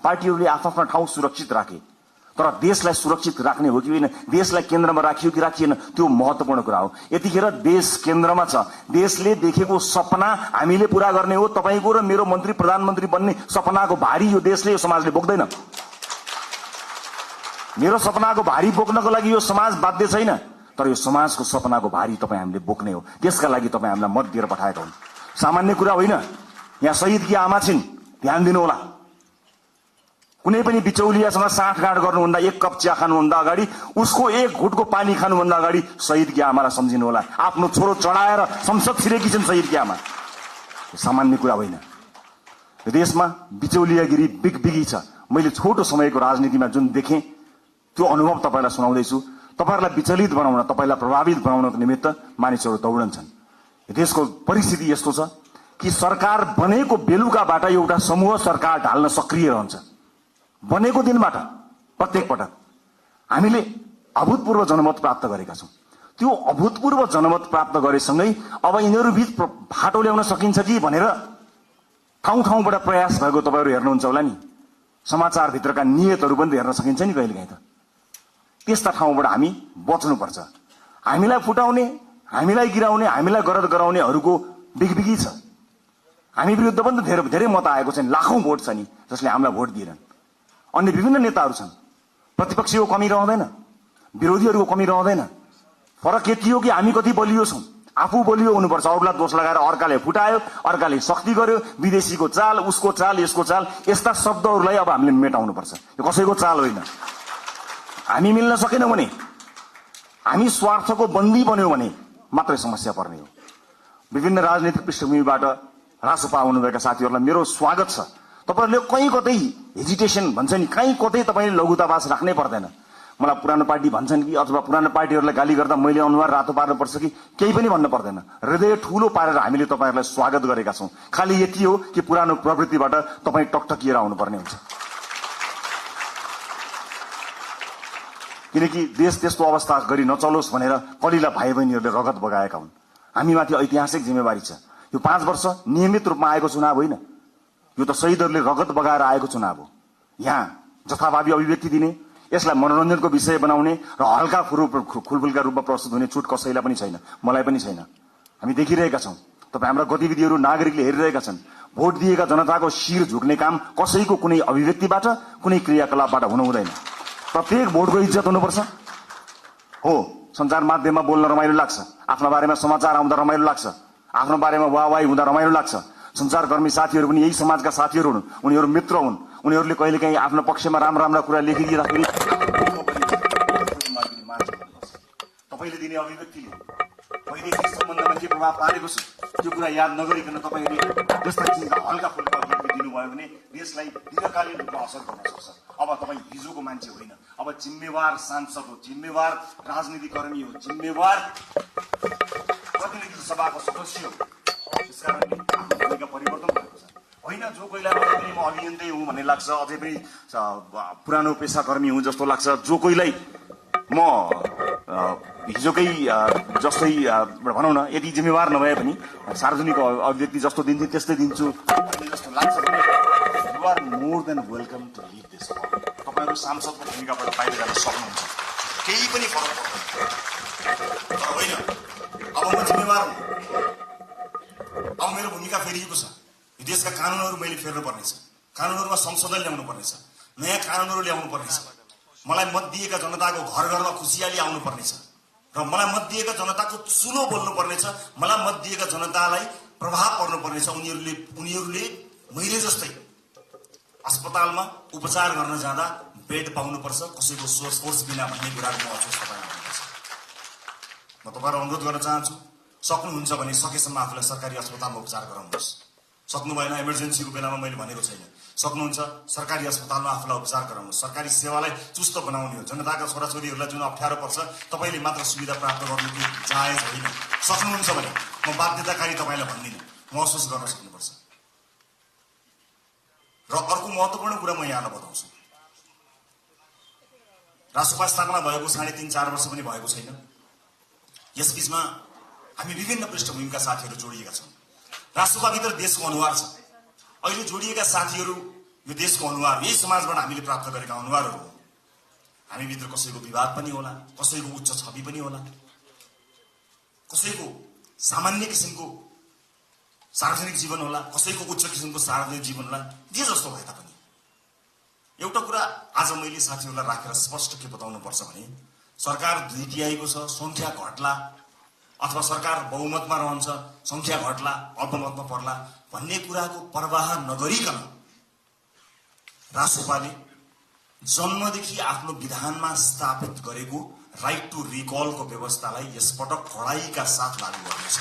पार्टीहरूले आफ्नो ठाउँ सुरक्षित राखे, तर देशलाई सुरक्षित राख्ने हो कि होइन, देशलाई केन्द्रमा राखियो कि राखिएन, त्यो महत्त्वपूर्ण कुरा हो। यतिखेर देश केन्द्रमा छ। देशले देखेको सपना हामीले पूरा गर्ने हो। तपाईको र मेरो मन्त्री प्रधानमन्त्री बन्ने सपनाको भारी यो देशले, यो समाजले बोक्दैन। मेरो सपनाको भारी बोक्नको लागि यो समाज बाध्य छैन, तर यो समाजको सपनाको भारी तपाईँ हामीले बोक्ने हो। त्यसका लागि तपाईँ हामीलाई मत दिएर पठाएका हुन्। सामान्य कुरा होइन। यहाँ शहीदकी आमा छिन्, ध्यान दिनु होला। कुनै पनि बिचौलियासँग साँठगाँठ गर्नुभन्दा, एक कप चिया खानुभन्दा अगाडि, उसको एक घुटको पानी खानुभन्दा अगाडि शहीदकी आमालाई सम्झिनु होला। आफ्नो छोरो चढाएर संसद छिरेकी छिन् शहीदकी आमा। सामान्य कुरा होइन। यो देशमा बिचौलियागिरी बिगबिगी छ। मैले छोटो समयको राजनीतिमा जुन देखेँ त्यो अनुभव तपाईलाई सुनाउँदैछु। तपाईहरुलाई विचलित बनाउन, तपाईलाई प्रभावित बनाउनको निमित्त मानिसहरू दौडन्छन्। देशको परिस्थिति यस्तो छ कि सरकार बनेको बेलुकाबाट एउटा समूह सरकार ढाल्न सक्रिय रहन्छ। बनेको दिनबाट प्रत्येक पटक हामीले अभूतपूर्व जनमत प्राप्त गरेका छौं। त्यो अभूतपूर्व जनमत प्राप्त गरेसँगै अब यिनीहरू बीच फाटो ल्याउन सकिन्छ कि भनेर ठाउँ ठाउँबाट प्रयास भएको तपाईहरु हेर्नुहुन्छ होला नि। समाचार भित्रका नियतहरू पनि हेर्न सकिन्छ नि कहिलेकाहीँ त। त्यस्ता ठाउँबाट हामी बच्नुपर्छ। हामीलाई फुटाउने, हामीलाई गिराउने, हामीलाई गरद गराउनेहरूको बिगबिगी छ। हामी विरुद्ध पनि त धेरै मत आएको छ नि, लाखौं भोट छ नि जसले हामीलाई भोट दिएनन्। अन्य विभिन्न नेताहरू छन्। प्रतिपक्षीको कमी रहँदैन, विरोधीहरूको कमी रहँदैन। फरक यति हो कि हामी कति बलियो छौं। आफू बलियो हुनुपर्छ। अरूलाई दोष लगाएर अर्काले फुटायो, अर्काले शक्ति गर्यो, विदेशीको चाल, उसको चाल, यसको चाल, यस्ता शब्दहरूलाई अब हामीले मेटाउनुपर्छ। यो कसैको चाल होइन। हामी मिल्न सकेनौं भने, हामी स्वार्थको बन्दी बन्यौं भने मात्रै समस्या पर्ने हो। विभिन्न राजनीतिक पृष्ठभूमिबाट रासोपा आउनुभएका साथीहरूलाई मेरो स्वागत छ। तपाईहरुले कहीँ कतै हेजिटेसन भन्छ नि, कहीँ कतै तपाईले लघुतावास राख्नै पर्दैन। मलाई पुरानो पार्टी भन्छन् कि अथवा पुरानो पार्टीहरूलाई गाली गर्दा मैले अनुहार रातो पार्नुपर्छ कि केही पनि भन्न पर्दैन। हृदय ठूलो पारेर हामीले तपाईहरुलाई स्वागत गरेका छौं। खाली यति हो कि पुरानो प्रवृत्तिबाट तपाई टकटकिएर आउनुपर्ने हुन्छ। किनकि देश त्यस्तो अवस्था गरी नचलोस् भनेर कलिला भाइ बहिनीहरूले रगत बगाएका हुन्। हामीमाथि ऐतिहासिक जिम्मेवारी छ। यो 5 वर्ष नियमित रूपमा आएको चुनाव होइन, यो त शहीदहरूले रगत बगाएर आएको चुनाव हो। यहाँ जथाभावी अभिव्यक्ति दिने, यसलाई मनोरञ्जनको विषय बनाउने र हल्का खुलफुलका रूपमा प्रस्तुत हुने छुट कसैलाई पनि छैन, मलाई पनि छैन। हामी देखिरहेका छौं। तपाई हाम्रा गतिविधिहरू नागरिकले हेरिरहेका छन्। भोट दिएका जनताको शिर झुक्ने काम कसैको कुनै अभिव्यक्तिबाट, कुनै क्रियाकलापबाट हुनु हुँदैन। प्रत्येक भोटको इज्जत हुनुपर्छ। हो, सञ्चार माध्यममा बोल्न रमाइलो लाग्छ, आफ्नो बारेमा समाचार आउँदा रमाइलो लाग्छ, आफ्नो बारेमा वाहवाही हुँदा रमाइलो लाग्छ। सञ्चारकर्मी साथीहरू पनि यही समाजका साथीहरू हुन्, उनीहरू मित्र हुन्। उनीहरूले कहिलेकाहीँ आफ्नो पक्षमा राम्रा कुरा लेखिदिँदाखेरि तपाईले दिने अभिव्यक्तिले वैदेशिक सम्बन्धमा के प्रभाव पारेको छ त्यो कुरा याद नगरिकन तपाईले जस्ता किसिमका हल्का फुल्का अभिव्यक्ति दिनुभयो भने देशलाई दीर्घकालीन रूपमा असर गर्न सक्छ। अब तपाईँ हिजोको मान्छे होइन, अब जिम्मेवार सांसद हो, जिम्मेवार राजनीतिकर्मी हो, जिम्मेवार प्रतिनिधि सभाको सदस्य हो। त्यसकारणले आफ्नो भूमिका परिवर्तन भएको छ। होइन जो कोहीलाई अझै पनि म अभियन्तै हुँ भन्ने लाग्छ, अझै पनि पुरानो पेसाकर्मी हुँ जस्तो लाग्छ, जो कोहीलाई म हिजोकै जस्तै भनौँ न, यदि जिम्मेवार नभए पनि सार्वजनिक अभिव्यक्ति जस्तो दिन्छु त्यस्तै दिन्छु जस्तो लाग्छ भने you are more than welcome to live this. तपाईहरु सांसदको भूमिकाबाट बाहिर जान सक्नुहुन्छ, केही पनि फरक पर्दैन। तर होइन, अब म जिम्मेवार हुँ। अब मेरो भूमिका फेरिएको छ। यो देशका कानुनहरू मैले फेर्नु पर्नेछ, कानुनहरूमा संशोधन ल्याउनु पर्नेछ, नयाँ कानुनहरू ल्याउनु पर्नेछ। मलाई मत दिएका जनताको घर घरमा खुसियाली आउनु पर्नेछ र मलाई मत दिएका जनताको चुलो बोल्नु पर्नेछ। मलाई मत दिएका जनतालाई प्रभाव पर्नु पर्नेछ। उनीहरूले मैले जस्तै अस्पतालमा उपचार गर्न जाँदा बेड पाउनुपर्छ, कसैको सोर्स बिना भन्ने कुराको महसुस तपाईलाई हुनुपर्छ। म तपाईहरुलाई अनुरोध गर्न चाहन्छु, सक्नुहुन्छ भने सकेसम्म आफूलाई सरकारी अस्पतालमा उपचार गराउनुहोस्। सक्नु भएन, इमर्जेन्सीको बेलामा मैले भनेको छैन, सक्नुहुन्छ सरकारी अस्पतालमा आफूलाई उपचार गराउनुहोस्। सरकारी सेवालाई चुस्त बनाउने हो। जनताका छोराछोरीहरूलाई जुन अप्ठ्यारो पर्छ तपाईले मात्र सुविधा प्राप्त गर्नु कि जायज होइन। सक्नुहुन्छ भने म बाध्यताकारी तपाईलाई भन्दिनँ, महसुस गर्न सक्नुपर्छ। र अर्को महत्त्वपूर्ण कुरा म यहाँलाई बताउँछु। रासोपा स्थापना भएको 3.5-4 वर्ष पनि भएको छैन। यसबीचमा हामी विभिन्न पृष्ठभूमिका साथीहरू जोडिएका छौँ। रासोपाभित्र देशको अनुहार छ। अहिले जोडिएका साथीहरू यो देशको अनुहार, यही समाजबाट हामीले प्राप्त गरेका अनुहारहरू हो। हामीभित्र कसैको विवाद पनि होला, कसैको उच्च छवि पनि होला, कसैको सामान्य किसिमको सार्वजनिक जीवन होला, कसैको उच्च किसिमको सार्वजनिक जीवन होला। जे जस्तो भए तापनि एउटा कुरा आज मैले साथीहरूलाई राखेर स्पष्ट के बताउनु पर्छ भने सरकार 2 तिहाईको छ, संख्या घट्ला अथवा सरकार बहुमतमा रहन्छ, संख्या घट्ला, अल्पमतमा पर्ला भन्ने कुराको परवाह नगरिकन रासोपाले जन्मदेखि आफ्नो विधानमा स्थापित गरेको राइट टु रिकलको व्यवस्थालाई यसपटक कडाइका साथ लागू गर्नेछ।